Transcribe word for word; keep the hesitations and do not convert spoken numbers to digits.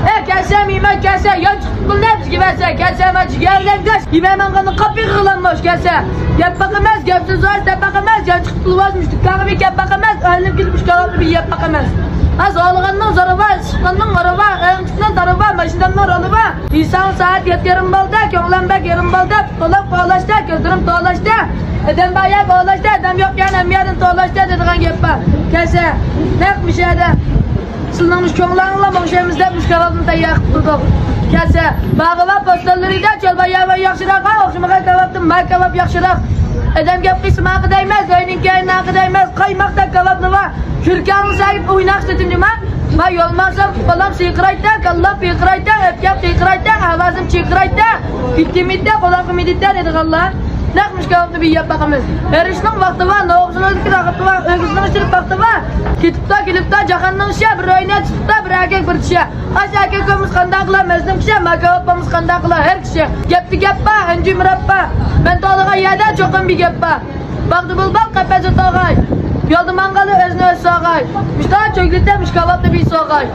ئەي كەلسە، مېھمان كەلسە، يانچۇقلۇق پۇلنى بىزگە بەرسە، كەلسە، مانا جىگەرلەڭگەش، يېمەيمەنغاننى قاپىغا قىلالماش، كەلسە. گەپ باقىمەز، گەپسىز ۋاز دەپ باقىمەز، يانچۇقلۇق پۇل ۋاز مۇشتۇكاغا بىر گەپ باقىمەز، ئۆيلىنىپ كېلىپ مۇشۇكاغا بىر يەپ باقىمەز. ھە، زورلىغاننىڭ زورى بار، سىققاننىڭ ھورى بار، ئۆمچۈكنىڭ دارى بار، ماشىنامنىڭ رولى بار. دېسەڭ سائەت يەتتە يېرىم بولدى، كۆڭلەم بەك يېرىم بولدى، قولۇم قولاشتى، كۆزلىرىم تولاشتى. ئادەم بار يەر بولاشتى، ئادەم يوق يەر ھەممە يەردىن تولاشتى دەيدىغان گەپ بار. كەلسە، نەق مۇشۇ يەردە. سىلىنىڭ مۇشۇ كۆڭلۈڭلار ماڭشايمىز دەپ مۇشۇ كاۋاپنى تەييار قىلىپ تۇردۇق. كەلسە، باغىۋا پوستاللىرىدا چۆلباياۋا ياخشىراق، ئوخشىمىغان كاۋاپتىن ما كاۋاپ ياخشىراق. ئادەم گەپ قىلسا ماقا دەيمەز، ئۆينىڭ كەينىناقا دەيمەز، قايماقتەك كاۋاپنى بار. كۈركەڭنى سەگىپ ئويناق سېتىنجىما. ما يول ماڭسام، بالام سىقىرايتتى، كاللام پىقىرايتتى، ئۆپكەم قىقىرايتتى، ئاۋازىم چىقىرايتتى. كېتىمىدى، قۇلاققا مىدىتتى دەيدىغانلار. نەق مۇشۇ كاۋاپنى بىر يەپ باقىمىز. ھېرىشنىڭ ۋاقتى بار، نوغۇزنىڭ تاقىتى بار، ئۆگزىنىڭ ئىچىدە پاختا بار. كېتىپتۇ، كېلىپتۇ، جاھاننىڭ ئىشى، بىر ئۆينى تۇتۇپتۇ، بىر ئەركەك، بىر چىشى. ئاش ئەركەك بولمىسا قانداق قىلار، مەزلۇم كىشى، ما كاۋاپ بولمىسا قانداق قىلار، ھەر كىشى. گەپتە گەپ بار، ئەنجۈ مۇرات بار. مەن توغرىغان يەردە چوقۇم بىر گەپ بار. باغدا بۇلبۇل قەپەستە توغاي. يولدا ماڭغانلار ئۆزىنى ئۆزى سوغاي. مۇشۇنداق چۆگلىتىپ مۇشۇ كاۋاپنى بىر سوغاي.